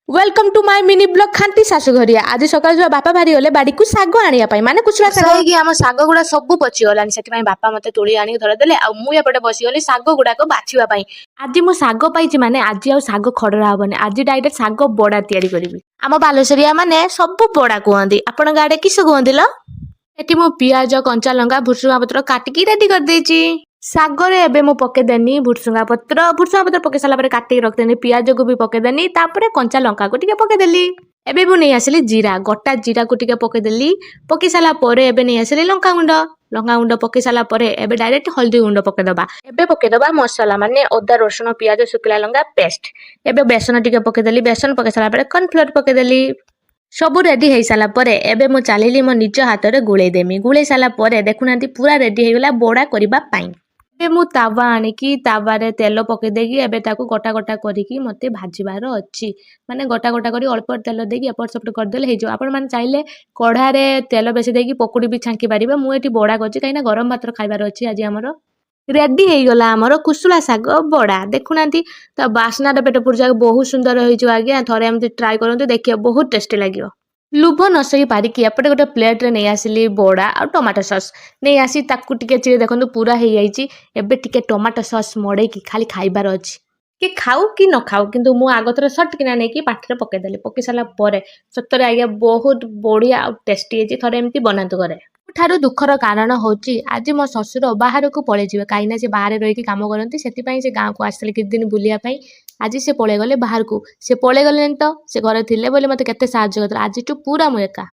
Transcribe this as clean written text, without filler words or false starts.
Welcome to my mini vlog ଖାଣ୍ଟି ଶାଶୁଘରିଆ। ଆଜି ସକାଳୁ ଯୋଉ ବାପା ବାହାରି ଗଲେ ବାଡ଼ିକୁ ଶାଗ ଆଣିବା ପାଇଁ, ମାନେ କୁଚୁଳା ଶାଗ ହେଇକି ଆମ ଶାଗ ଗୁଡା ସବୁ ପଚିଗଲାଣି। ସେଥିପାଇଁ ବାପା ମତେ ତୋଳି ଆଣିକି ଧରେଇଦେଲେ ଆଉ ମୁଁ ଏପଟେ ବସିଗଲି ଶାଗ ଗୁଡାକ ବାଛିବା ପାଇଁ। ଆଜି ମୁଁ ଶାଗ ପାଇଛି, ମାନେ ଆଜି ଆଉ ଶାଗ ଖଡରା ହବନି। ଆଜି ଡାଇରେକ୍ଟ ଶାଗ ବଡା ତିଆରି କରିବି। ଆମ ବାଲେଶ୍ୱରିଆ ମାନେ ସବୁ ବଡା କୁହନ୍ତି। ଆପଣଙ୍କ ଆଡେ କିସ କୁହନ୍ତି ଲ? ଏଠି ମୁଁ ପିଆଜ, କଞ୍ଚା ଲଙ୍କା, ଭୁସୁଙ୍ଗା ପତ୍ର କାଟିକି ରେଡି କରିଦେଇଛି। ଶାଗରେ ଏବେ ମୁଁ ପକେଇଦେନି ଭୁସୁଙ୍ଗା ପତ୍ର। ଭୁସୁଙ୍ଗା ପତ୍ର ପକେଇ ସାରିଲା ପରେ କାଟିକି ରଖିଦେନି ପିଆଜକୁ ବି ପକେଇଦେନି। ତାପରେ କଞ୍ଚା ଲଙ୍କାକୁ ଟିକେ ପକେଇଦେଲି। ଏବେ ମୁଁ ନେଇ ଆସିଲି ଜିରା, ଗୋଟା ଜିରାକୁ ଟିକେ ପକେଇଦେଲି। ପକେଇ ସାରିଲା ପରେ ଏବେ ନେଇ ଆସିଲି ଲଙ୍କାଗୁଣ୍ଡ। ଲଙ୍କାଗୁଣ୍ଡ ପକେଇ ସାରିଲା ପରେ ଏବେ ଡାଇରେକ୍ଟ ହଳଦୀ ଗୁଣ୍ଡ ପକେଇଦବା। ଏବେ ପକେଇଦବା ମସଲା, ମାନେ ଅଦା, ରସୁଣ, ପିଆଜ, ଶୁଖିଲା ଲଙ୍କା ପେଷ୍ଟ। ଏବେ ବେସନ ଟିକେ ପକେଇଦେଲି। ବେସନ ପକେଇ ସାରିଲା ପରେ କର୍ଣ୍ଣଫ୍ଲୋର ପକେଇଦେଲି। ସବୁ ରେଡି ହେଇସାରିଲା ପରେ ଏବେ ମୁଁ ଚାଲିଲି ମୋ ନିଜ ହାତରେ ଗୋଳେଇ ଦେମି। ଗୋଳେଇ ସାରିଲା ପରେ ଦେଖୁନାହାନ୍ତି, ପୁରା ରେଡି ହେଇଗଲା ବଡ଼ା କରିବା ପାଇଁ। ଏବେ ମୁଁ ତାୱା ଆଣିକି ତାୱାରେ ତେଲ ପକେଇ ଦେଇକି ଏବେ ତାକୁ ଗୋଟା ଗୋଟା କରିକି ମୋତେ ଭାଜିବାର ଅଛି। ମାନେ ଗୋଟା ଗୋଟା କରି ଅଳ୍ପ ତେଲ ଦେଇକି ଏପଟ ସେପଟ କରିଦେଲେ ହେଇଯିବ। ଆପଣମାନେ ଚାହିଁଲେ କଢ଼ାରେ ତେଲ ବେଶୀ ଦେଇକି ପକୁଡ଼ି ବି ଛାଙ୍କି ପାରିବେ। ମୁଁ ଏଠି ବଡ଼ା କରିଛି, କାହିଁକିନା ଗରମ ଭାତରେ ଖାଇବାର ଅଛି ଆଜି ଆମର। ରେଡି ହେଇଗଲା ଆମର କୁଶୁଳା ଶାଗ ବଡ଼ା। ଦେଖୁନାହାନ୍ତି, ତା ବାସ୍ନାଟା ପେଟ ପୁରିଯାକ। ବହୁତ ସୁନ୍ଦର ହେଇଯିବ ଆଜ୍ଞା। ଥରେ ଏମିତି ଟ୍ରାଏ କରନ୍ତୁ, ଦେଖିବେ ବହୁତ ଟେଷ୍ଟି ଲାଗିବ। ଲୁଭ ନ ସହି ପାରିକି ଏପଟେ ଗୋଟେ ପ୍ଲେଟ୍ରେ ନେଇ ଆସିଲି ବଡ଼ା ଆଉ ଟମାଟୋ ସସ୍। ନେଇ ଆସି ତାକୁ ଟିକେ ଚିରି ଦେଖନ୍ତୁ, ପୁରା ହେଇଯାଇଛି। ଏବେ ଟିକେ ଟମାଟୋ ସସ୍ ମଡ଼େଇକି ଖାଲି ଖାଇବାର ଅଛି। କି ଖାଉ କି ନ ଖାଉ, କିନ୍ତୁ ମୁଁ ଆଗଥର ସଟ୍ କିନା ନେଇକି ପାଟିରେ ପକେଇଦେଲି। ପକେଇ ସାରିଲା ପରେ ସତରେ ଆଜ୍ଞା ବହୁତ ବଢ଼ିଆ ଆଉ ଟେଷ୍ଟି ହେଇଛି। ଥରେ ଏମିତି ବନାନ୍ତୁ ଘରେ। ଠାରୁ ଦୁଃଖର କାରଣ ହେଉଛି, ଆଜି ମୋ ଶ୍ୱଶୁର ବାହାରକୁ ପଳେଇଯିବେ, କାହିଁକିନା ସେ ବାହାରେ ରହିକି କାମ କରନ୍ତି। ସେଥିପାଇଁ ସେ ଗାଁକୁ ଆସିଥିଲେ କିଛି ଦିନ ବୁଲିବା ପାଇଁ। ଆଜି ସେ ପଳେଇଗଲେ ବାହାରକୁ। ସେ ପଳେଇଗଲେଣି ତ, ସେ ଘରେ ଥିଲେ ବୋଲି ମୋତେ କେତେ ସାହାଯ୍ୟ କରିଥିଲେ। ଆଜିଠୁ ପୁରା ମୁଁ ଏକା।